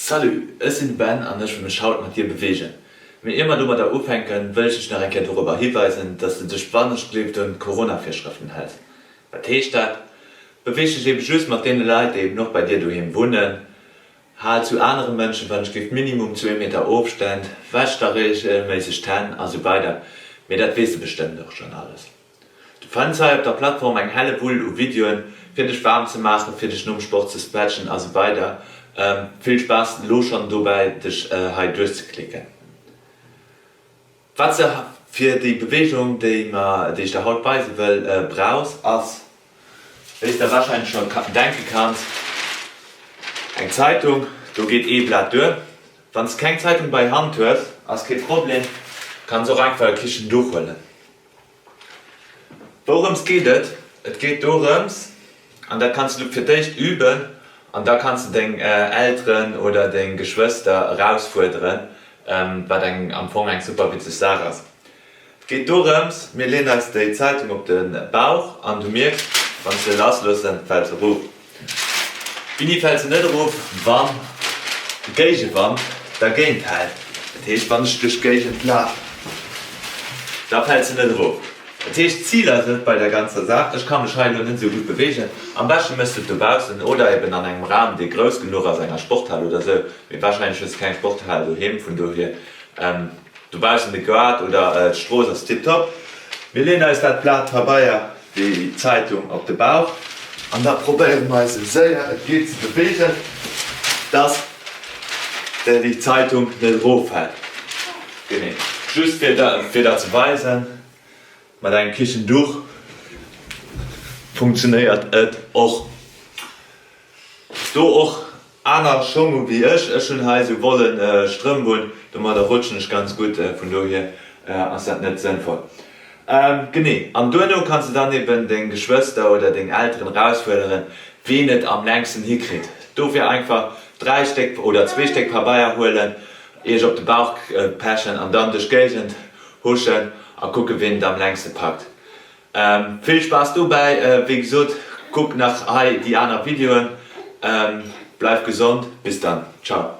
Salut, ech sinn de Ben an ech wëll mech haut mat dir beweegen. Mee ier mer domadder ufänken, wëll ech dech nach eng Kéier dorobber hiweisen, dass de dech wannechgleeft un d'Corona-Virschrëften häls. Wat heescht dat? Beweeg dech ebe just mat deene Leit, déi eben och bei dir doheem wunnen. Hal zu anere Mënschen wannechgleeft minimum zwee Meter Ofstand, wäsch der reegelméisseg d'Hänn a sou weider. Mee dat weess de bestëmmt och schonn alles. Du fënns hei op der Plattform eng Hellewull u Videoen fir dech waarm ze maachen, fir dech nom Sport ze stretchen a sou weider Vill Spaass lo schonn dobäi dech hei duerchzeklicken. Wat s de fir déi Beweegung déi mer déi ech der haut weise wëll brauchs ass, wéi s der warscheinlech scho denke kanns, eng Zeitung, do geet ee Blat duer. Wann s keng Zeitung bei Hand hues ass kee Problem, kanns och einfach e Kichenduch huelen. Wourëms geet et? Et geet dorëms, an dat kanns du fir d'éischt üben an da kanns de deng Elteren oder deng Geschwëster erausfuerderen, wat eng am Fong eng super witzeg Saach ass. Et geet dorëms, mir leeën eis déi Zeitung op de Bauch an du mierks, wann s de lassloossen, fält se erof. Wéini fält se net erof? Wann de Géigewand dergéint hält. Dat heescht, wann ech duerch d'Géigend lafen, da fält se net erof. Dat heescht, d'Zil ass et bei der ganzer Saach, ech ka mech hei elo net esou gutt beweegen, am beschte méchs de et dobaussen oder eben an engem Raum, dee grouss genuch ass, enger Sporthal oder esou, mee warscheinlech hues de keng Sporthal doheem, vun dohier Dobaussen de Gaart oder d'Strooss ass tiptop. Mir leeën eis dat Blat Pabeier, déi Zeitung, op de Bauch an da probéiere mer eis esou séier et geet ze beweegen, dass déi Zeitung net eroffält. Genee, just fir der ze weisen, mat engem Kichenduch funktionéiert et och. Do och aner Schong u wéi ech. Ech hunn hei esou wollen Strëmp un, domadder rutschen ech ganz gutt, vun dohier ass dat net sënnvoll. Genee, an duerno kanns de dann eben deng Geschwëster oder deng Elteren erausfuerderen, ween et am längsten hikritt. Dofir einfach 3 Stéck oder zwee Stéck Pabeier huelen, iech op de Bauch pechen an dann duerch d'Géigend huschen a kucke ween et am längste packt. Vill Spaass dobäi, wéi gesot kuck nach hei déi aner Videoen. Bleif gesond, bis dann, ciao.